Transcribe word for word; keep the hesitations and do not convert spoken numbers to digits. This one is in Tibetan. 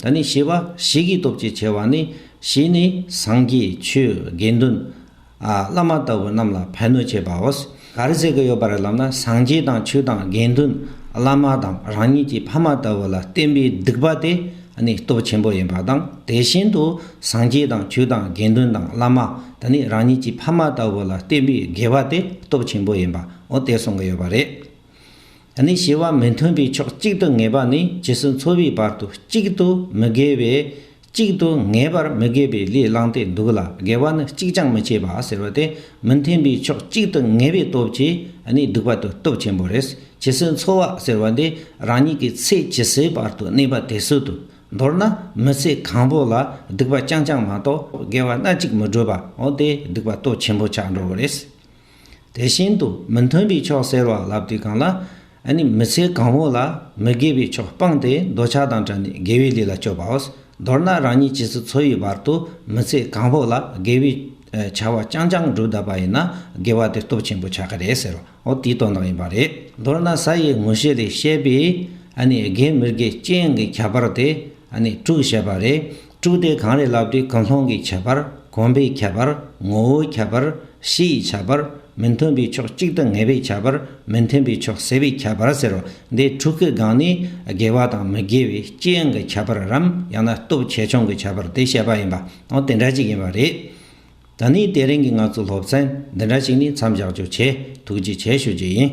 ད་ནི་བྱེ་བ་བཞི་གི་སྟོབས་ཀྱིས་ཕྱེ་བ་ནི། བྱས་ནས་སངས་རྒྱས་ཆོས་དགེ་འདུན། ཨ། བླ་མ་ལྟ་བུ་རྣམས་ལ་ཕན་གནོད་བྱེད་པའོ། ག་རེ་ཟེར་གི་ཡོད་པ་རེད་ལབ་ན། སངས་རྒྱས་དང་ཆོས་དང་དགེ་འདུན། བླ་མ་དང་རང་ཉིད་ཀྱི་ཕ་མ་ལྟ་བུ་ལ་བརྟེན་པའི་སྡིག་པ་དེ་ནི་སྟོབས་ཆེན་པོ་ཡིན་པ་དང་། དེ་བཞིན་དུ་སངས་རྒྱས་དང་ཆོས་དང་དགེ་འདུན་དང་བླ་མ། ད་ནི་རང་ཉིད་ཀྱི་ཕ་མ་ལྟ་བུ་ལ་བརྟེན་པའི་དགེ་བ་དེ་སྟོབས་ཆེན་པོ་ཡིན་པ། འོ་དེ་གསུང་གི་ཡོད་པ་རེད། ད་ནི་བྱེ་བ་མི་མཐུན་པའི་ཕྱོགས་གཅིག་ཏུ་ངེས་པ་ནི། ཇི་སྲིད་འཚོ་བའི་བར་དུ་གཅིག་ཏུ་མི་དགེ་བའི། གཅིག་ཏུ་ངེས་པར་མི་དགེ་བའི་ལས་བླངས་ཏེ་འདུག་ལ། དགེ་བ་ནི་གཅིག་ཀྱང་མི་བྱེད་པ་ཟེར་བ་དེ། མི་མཐུན་པའི་ཕྱོགས་གཅིག་ཏུ་ངེས་པའི་སྟོབས་ཀྱིས་ནི་སྡིག་པ་དེ་སྟོབས་ཆེན་པོ་རེད། ཇི་སྲིད་འཚོ་བ་ཟེར་བ་འདི་རང་ཉིད་ཀྱི་ཚེ་ཇི་སྲིད་བར་དུ་གནས་པ་དེ་སྲིད་དུ། མདོར་ན་མི་ཚེ་གང་པོ་ལ་སྡིག་པ་རྐྱང་རྐྱང་མ་གཏོགས་དགེ་བ་སྣ་གཅིག་མི་བསྒྲུབ་པ། འོ་དེ་སྡིག་པ་སྟོབས་ཆེན་པོ་ཆགས་འགྲོ་གི་རེད། དེ་བཞིན་དུ་མི་མཐུན་པའི་ཕྱོགས་ཟེར་བ་ལབ་དུས་སྒང་ལ། ཨ་ནི་མི་ཚེ་གང་བོ་ལ་མི་དགེ་བའི་ཕྱོགས་སྤངས་ཏེ་འདོད་ཆགས་དང་བྲལ་ནས་དགེ་བའི་ལས་ལ་སྤྱོད་པའོ། མདོར་ན་རང་ཉིད་ཇི་སྲིད་འཚོ་བའི་བར་དུ་མི་ཚེ་གང་བོ་ལ་དགེ་བའི་ཨ་བྱ་བ་རྐྱང་རྐྱང་བསྒྲུབ་བསྡད་པ་ཡིན་ན། དགེ་བ་དེ་སྟོབས་ཆེན་པོ་ཆགས་ཀྱི་རེད་ཟེར་བ། འོ་དེའི་དོན་དག་ཡིན་པ་རེད། མདོར་ན་ས་ཡི་དངོས་གཞི་ལས་བཤད་པའི་ཨ་ནི་དགེ་མི་དགེ་ཅི་ཡིན་གྱི་ཁྱད་པར་དེ། ཨ་ནི་དྲུག་བཤད་པ་རེད། དྲུག་དེ་གང་རེད་ལབ་དུས། ཀུན་སློང་གི་ཁྱད་པར། གོམས་པའི་ཁྱད་པར། ངོ་བོའི་ཁྱད་པར། སྤྱི་ཡི་ཁྱད་པར། མི་མཐུན་པའི་ཕྱོགས་གཅིག་ཏུ་ངེས་པའི་ཁྱད་པར། མི་མཐུན་པའི་ཕྱོགས་སེལ་བའི་ཁྱད་པར་ཟེར་རོ། འདི་དྲུག་གི་སྒང་ནས་དགེ་བ་དང་མི་དགེ་བའི་སྤྱི་ཡོངས་ཀྱི་ཁྱད་པར་རམ། ཡང་ན་སྟོབས་ཆེ་ཆུང་གི་ཁྱད་པར་དེ་བཤད་པ་ཡིན་པ། འོ་དེ་འདྲ་ཅིག་ཡིན་པ་རེད། ད་ནི་དེ་རིང་གི་ང་ཚོའི་སློབ་ཚན་འདི་འདྲ་ཞིག་ནས་མཚམས་བཞག་རྒྱུ་བྱས། ཐུགས་རྗེ་ཆེ་ཞུ་རྒྱུ་ཡིན།